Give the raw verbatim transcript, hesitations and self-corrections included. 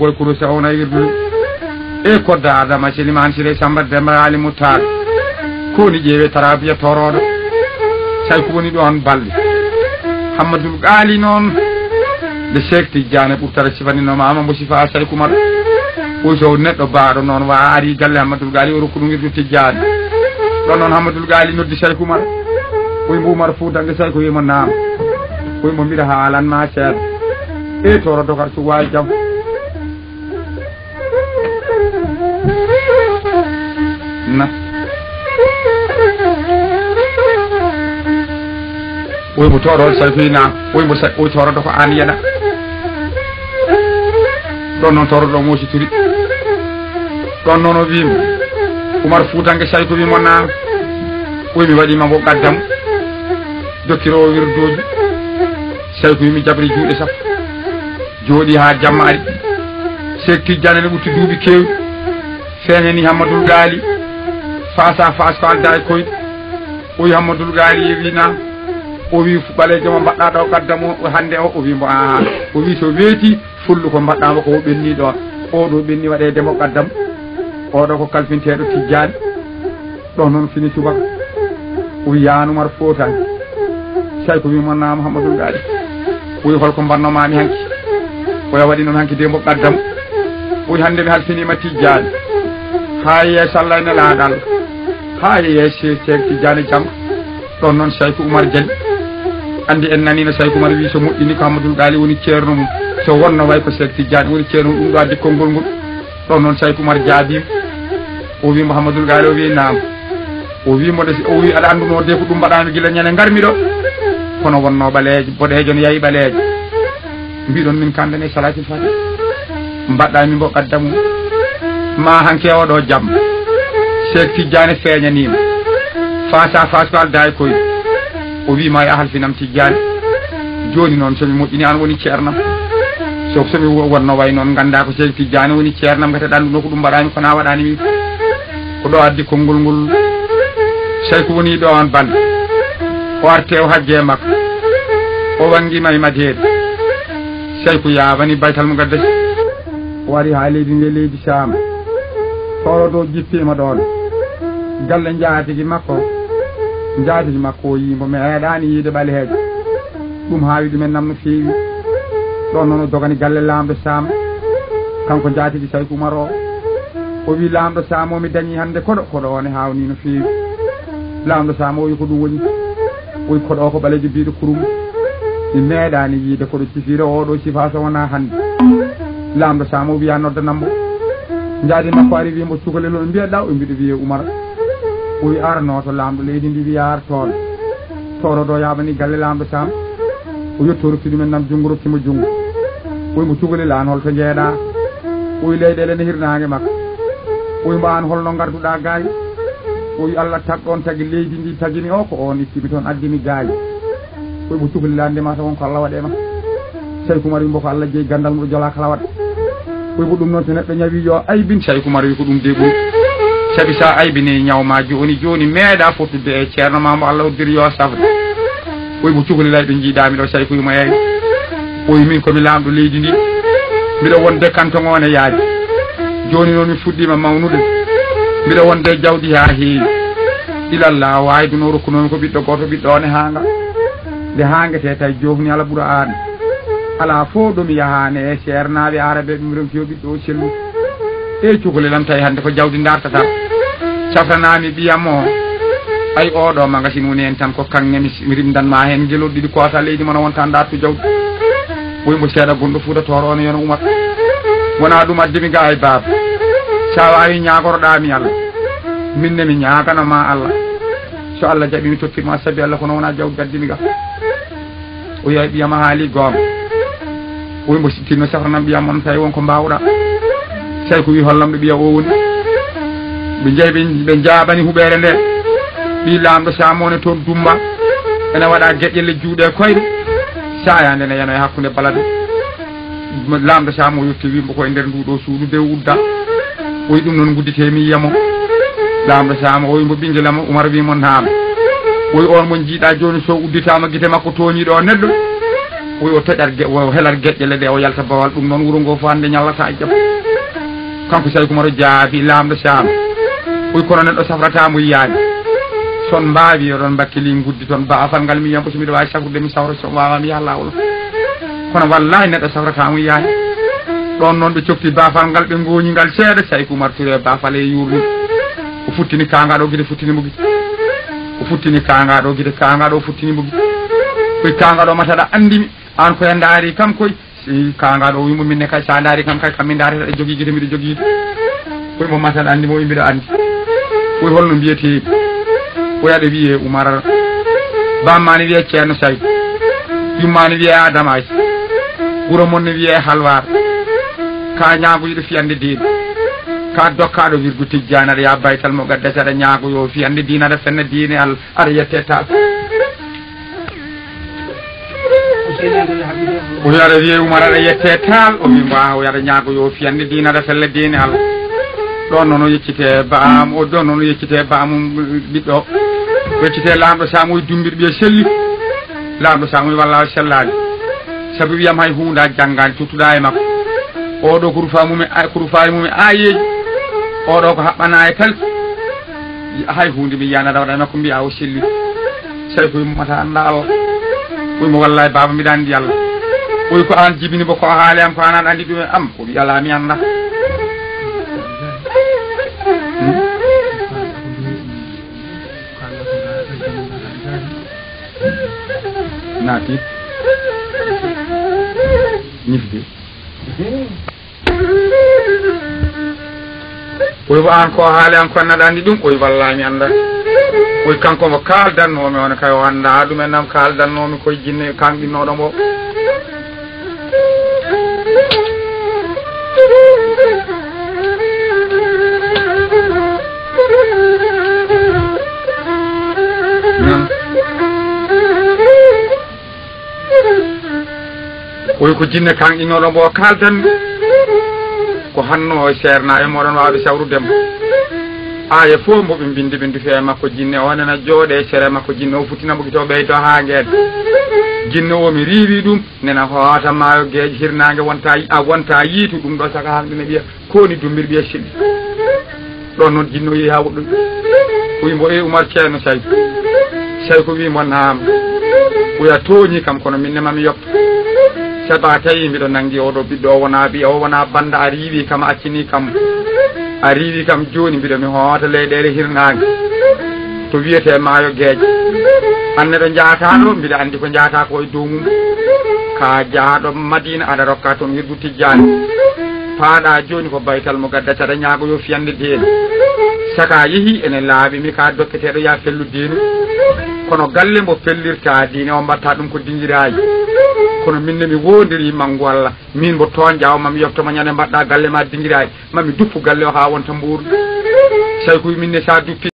Koye kurose o wona e wirdude. E kodda Adama Seliman Sire Samba Demba Ali Muttar. Koni ƴeewe tarabiya toroɗo. Say ko woni ɗon balɗe. Hammadul Gali noon. Nde Seek Tijjaane ɓurtata sifaninoma ama mbo sifa Say Kumar. Oy so neɗɗo baaɗo noon wa ari galle Hammadul Gali o rokku ɗum wirdu Tijjaane. Ɗon noon Hammadul Gali noddi Say Kumar. Oy mbo Umar Fuuta nge Say ko wimo naam. Oy mbo mbiɗa haalan ma seeɗa. E toro dogar su wawi jam. Na. Oy mo toro Say ko wina. Oy mo Say oy toro doko an yana. Ɗon noon toro ɗo mositiri. Ɗon noon o wiimo. Umar Fuutanke Say ko wimo na. Oy mi waɗima mbo gaddam. Dokkiroowo wirduuji. Say ko wimi jabri juuɗe sappo. Jooɗi haa jamma ari. Seek Tijjaani ne ɓurti duuɓi keewɗi. Feeñani Hammadul Gaali. Face à face ko aldaa e koyɗe. O wi Hammadul Gaali yewi na. O wi fu-, ɓaleejo mo mbaɗɗa ɗo gaddam o hannde o, o wi mbo aa. O wi so weeti fullu ko mbaɗɗa mo ko o ɓenni ɗo. O ɗo ɓenni waɗeede mo gaddam. O ɗo ko kalfinteeɗo Tijjaani. Ɗon noon fini subaka. O wi Yaan Umar Fuuta. Say ko wi mon na Muhammadul Gaali. O wi holko mbannomaami hanki. O ya waɗi noon hanki de mbo gaddam. O wi hannde mi halfinima Tijjaani. Haa yeeso Allah e Nelaaɗo Allah. Haa yeeso Seek Tijjaani janngo. Ɗon noon Sayku Umar Jali. Anndi en nani no Sayku Umar wi so moƴƴini ko Hammadul Gaali woni ceerno mum. So wonno way ko Seek Tijjaani woni ceerno mum, ɗum ɗo addi konngol ngol. Ɗon noon Sayku Umar jaabiima. O wi Muhammadul Gaali, o wi naam. O wi mo de, o wi aɗa annduno de ko ɗum mbaɗaami gila ñande ngarmi ɗo. Kono wonno ɓaleejo, boɗeejo no yahi ɓaleejo. Mbiɗon min kamɓe ne salaatul faati. Mbaɗɗaami mbo gaddam. Ma hanke oɗo jam. Seek Tijjaani feeñaniima. Face à face ko aldaa e koyɗe. O wi ma ya halfinam Tijjaani. Jooni noon so mi moƴƴini an woni ceernam. So, so mi wo-, wonno way noon ngannda ko Seek Tijjaani woni ceernam, ngati aɗa annduno ko ɗum mbaɗaami kono a waɗaani mi. Ko ɗo addi konngol ngol. Sayku woni ɗo on bal. O arte o hajje e makko. O wanngi ma e madeede. Sayku yaabani Baytal Muqaddas. O ari haa leydi ndi, leydi Saam. Toro ɗo jippiima ɗoon. Galle njaatigi makko. Njaatigi makko o yii mbo meeɗaani yiide ɓaleejo. Ɗum haawi ɗumen nam no feewi. Ɗoon noon o dogani galle laamɗo Saam. Kanko njaatigi Sayku Umar o. O wi laamɗo Saam o mi dañi hannde koɗo, koɗo o ne haawni no feewi. Laamɗo Saam o wi ko ɗum woni. O wi koɗo o ko ɓaleejo biiɗo kurum. Mi meeɗaani yiide koɗo sifiire o ɗo sifa so wonaa hannde. Laamɗo Saam o wiya noddanam mbo. Njaati makko ari wi mbo cukalel o mbiyeɗa o mbiɗo wiye Umar. O wi arno to laamɗo leydi ndi wiya ar toon. Toro ɗo yaabani galle laamɗo Saam. O yetto rokki ɗumen nam junngo rokki mo junngo. O wi mo cukalel an holto njeeɗa? O wi leyɗeele ne hirnaange makko. O wi mbo an holno ngarduɗa gaay? O wi Allah tag ɗon tagi leydi ndi tagimi o ko on ittimi toon addimi gaay. O wi mbo cukalel an ndema to won ko Allah waɗe ma. Sayku Umar wi mbo ko Allah jeyi ganndal mum ɗo jola kala waɗa. O wi mbo ɗum noon so neɗɗo ñawi yo aybin. Sayku Umar wi ko ɗum de ɓuri. Sabi sa aybini ñaw ma jooni jooni meeɗa fottude e ceerno ma mbo Allah uddiri yo safde. O wi mbo cukalel ay ɓe njiiɗa mi ɗo Sayku wi mo eeyi. O wi min ko mi laamɗo leydi ndi. Mbiɗo wonde kanto ngo ne yaaji. Jooni noon mi fuɗɗiima mawnude. Mbiɗo wonde jawdi haa heewi. Ilallah waayduno rokkunoomi ko ɓiɗɗo gooto ɓiɗɗo o ne haanga. Nde haangete tawi joofni ala ɓura aan. Alaa fof ɗo mi yahaani e seernaaɓe aarabe ɓe ronki o ɓiɗɗo o sellu. E cukalel am tawi hannde ko jawdi dartata. Safranaami ɓiyam o. Ay oɗo magasin woni heen tan ko kaŋŋe mi mi rimdan ma heen ngelol ɗiɗi koota leydi mono wonta dartu jawdi. Ɓoy mbo seeɗa gonɗo Fuuta Tooro on e yono Umar. Wona ɗum addi mi ga ay baaba. Sa waawi ñaagoroɗa mi Allah. Min ne mi ñaagana ma Allah. So Allah jaɓi mi tokkirma sabi Allah kono wona jawdi addi mi ga. O yahi ɓiyam a haali goonga. O wi mbo sittinno safranam ɓiyam on tawi won ko mbaawɗa. Tawi ko wi hollam ɗo ɓiya o woni. Ɓe njehi ɓe ɓe njaabani huɓeere nde. Ɓii laamɗo Saam o ne toon Dummba. Ene waɗa geƴƴelle juuɗe koyɗe. Saaya nde ne yano e hakkunde balade. Laamɗo Saam o yotti wi mbo ko e nder ndu ɗo suudu de udda. O wi ɗum noon nguddite mi yiya mo. Laamɗo Saam o wi mbo ɓinngel am Umar wi mo naam. O wi on mo njiiɗa jooni so udditaama gite makko tooñiiɗo o neɗɗo. Wi o toƴat ge-, o helat geƴƴele ɗe, o yalta Bawal. Ɗum noon wuro ngo fof hannde ñallata e jam. Kanko Sayku Umar o jaabi Laamɗo Caam. Wi kono neɗɗo safrata mo yiyaani. So on mbaawi, oɗon mbakkili nguddi toon baafal ngal, mi yiyan ko so miɗo waawi safrude, mi safra, so mi waawaa, mi yaha laawol. Kono wallaahi neɗɗo safrata mo yiyaani. Ɗoon noon ɓe cofti baafal ngal, ɓe ngooñi ngal seeɗa, Sayku Umar Ture baafal e yuurni. O futtini kaangaaɗo gite, futtini mo gite. O futtini kaangaaɗo gite, kaangaaɗo o futtini mo gite. Koy kaangaaɗo mataɗa anndi mi. Aan koye a ndaari kam koy, si kaangaaɗo o wimo minne kay, so a ndaari kam kay, kam mi ndaarata, aɗa jogii gite, miɗo jogii gite. Koye mo mataɗa anndi mo, mbiɗo anndi. Koye holno mbiyetee? Koye aɗa wiyee Umar. Bamma ne wiyee Ceerno Saydu. Yumma ne wiyee Adama Aysa. Wuro mon ne wiyee Halwaar. Ka ñaagoyiɗo fiyande diine. Ka dokkaaɗo wirgu Tijjaani, aɗa yaa baytal mo gadda, aɗa ñaago yo fiyande diine, aɗa fenna diine Alla, aɗa yette taal. O wi aɗa wiyee Umar, aɗa yette taal. O wi mbo, ah, o wi aɗa ñaago yo fiyande diine, aɗa fella diine Alla. Ɗoon noon o yeccitee baam, o ɗoon noon o yeccitee baamum ɓiɗɗo. O yeccitee Laamɗo Saam, o wi Dummbir ɓiye selli. Laamɗo Saam o wi wallaahi sellaani. Sabu wiyam hay huunde a janngaani, tuttuɗaa e makko. Oo ɗoo ko rufa mum e, ko rufa e mum e aayeeji. Oo ɗoo ko haɓɓanaa e tal. Hay huunde mi yiyaani aɗa waɗa e makko, mbiyaa o selli. Sayku wi mo mata annda Alla. Wi mo wallaahi baaba, mbiɗa anndi Alla. Wi ko aan jibini mbo, ko haali am ko aan aɗa anndi ɗum e am. O wi alaa mi annda. Hmm? Naati. Ñifde. Oy, ko aan ko haali am, ko an aɗa anndi ɗum? Oy, wallaahi mi annda. Oy, kanko mo kaaldannoomi on kay, o anndaa ɗum en am kaaldannoomi koye jinne kanɗinnooɗo mbo. Oy, ko jinne kanɗinnooɗo mbo kaaldan. Ko hanno o seerna e moɗon waawde sawrude mo. Aaya fof mbo ɓe mbindi, ɓe ndufi e makko jinne o, nena jooɗe e sere makko jinne o, futtina mo gito ɓeydo haa ngeen. Jinne o mi riiwi ɗum, nena hoota maayo geej hirnaange wonta, a wonta yiitu ɗum ɗo saka hanɗi ne ɓiya. Ko woni Dummbir ɓiye selli. Ɗoon noon jinno yehi haa woɗɗoyi. Wi mbo, "E Umar, Ceerno Saydu." Saydu wi mbo, "Naam." Wi, "A tooñii kam, kono min ne ma mi yoppa. Sabu a tawi mbiɗo nanngi oo ɗoo ɓiɗɗo, o wonaa ɓiya, o wonaa bannda, a riiwii kam, a accinii kam. A riiwii kam, jooni mbiɗo mi hoota leyɗeele hirnaange. To wiyetee maayo geej. Aan neɗɗo njahataa ɗo, mbiɗa anndi ko njahataa ko e dow mum. Ka jahaaɗo Madiina, aɗa rokka toon wirdu Tijjaani. Paaɗa jooni ko baytal mo gadda, aɗa ñaago yo fiyande diine. Saka yehi ene laaɓi, mi ka dokketeeɗo ya fellu diine. Kono galle mbo fellirta diine o mbatta ɗum ko dingiraaji. Kono min ne mi woondiri manngu Alla. Min mbo toon jaawo ma mi yofto ma ñande mbaɗɗa galle ma dingiraaji. Ma mi duppu galle o haa wonta mbuuru." Saydu wi, "Min ne sa duppi."